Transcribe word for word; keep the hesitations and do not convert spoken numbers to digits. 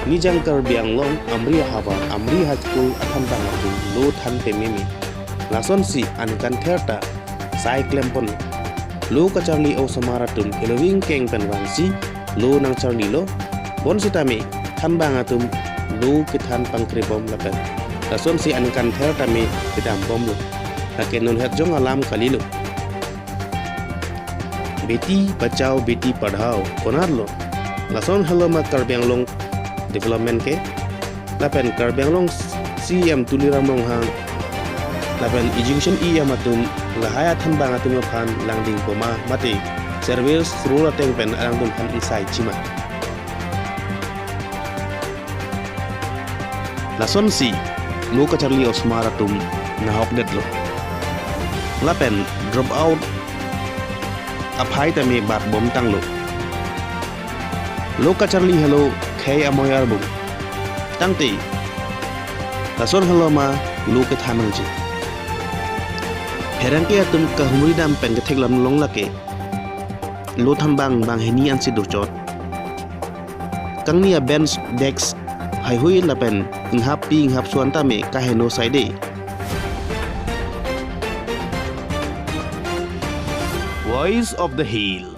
Nijang Karbi Anglong Amri ahavar Amri High School athanbang atum lo than pememe. Lasonsi aningkan therta sai klempon. Lo kacharli osomar atum heloving keng pen vangsi lo nangcharlilo. Bonsitame thanbang atum lo kethan pangkribom lapen lasonsi aningkan therta me kedambomlo. Lake nonhet jong alam kalilo. Beti Bachao Beti Padhao konatlo? Lason heloma Karbi Anglong development ke? Lapen Karbi Anglong C E M Tuliram Ronghang lapen Education E M atum lahai athanbang atum aphan langding poma mate service rule ateng pen alangtum aphan ingsai chima? Lasonsi lo kacharli osomar atum nahokdetlo. Lapen drop out aphai tame bat bomtanglo. Lo kacharli helo khei amoyar bung. Tangte lason heloma lo kethan nangji? Pherangke atum kahumri dam pen kethek lam long lake lo thanbang banghini ansi dochot. Kangni a bench desk haihui lapen inghap pi inghap suan tame kaheno saide. Voice of the Hill.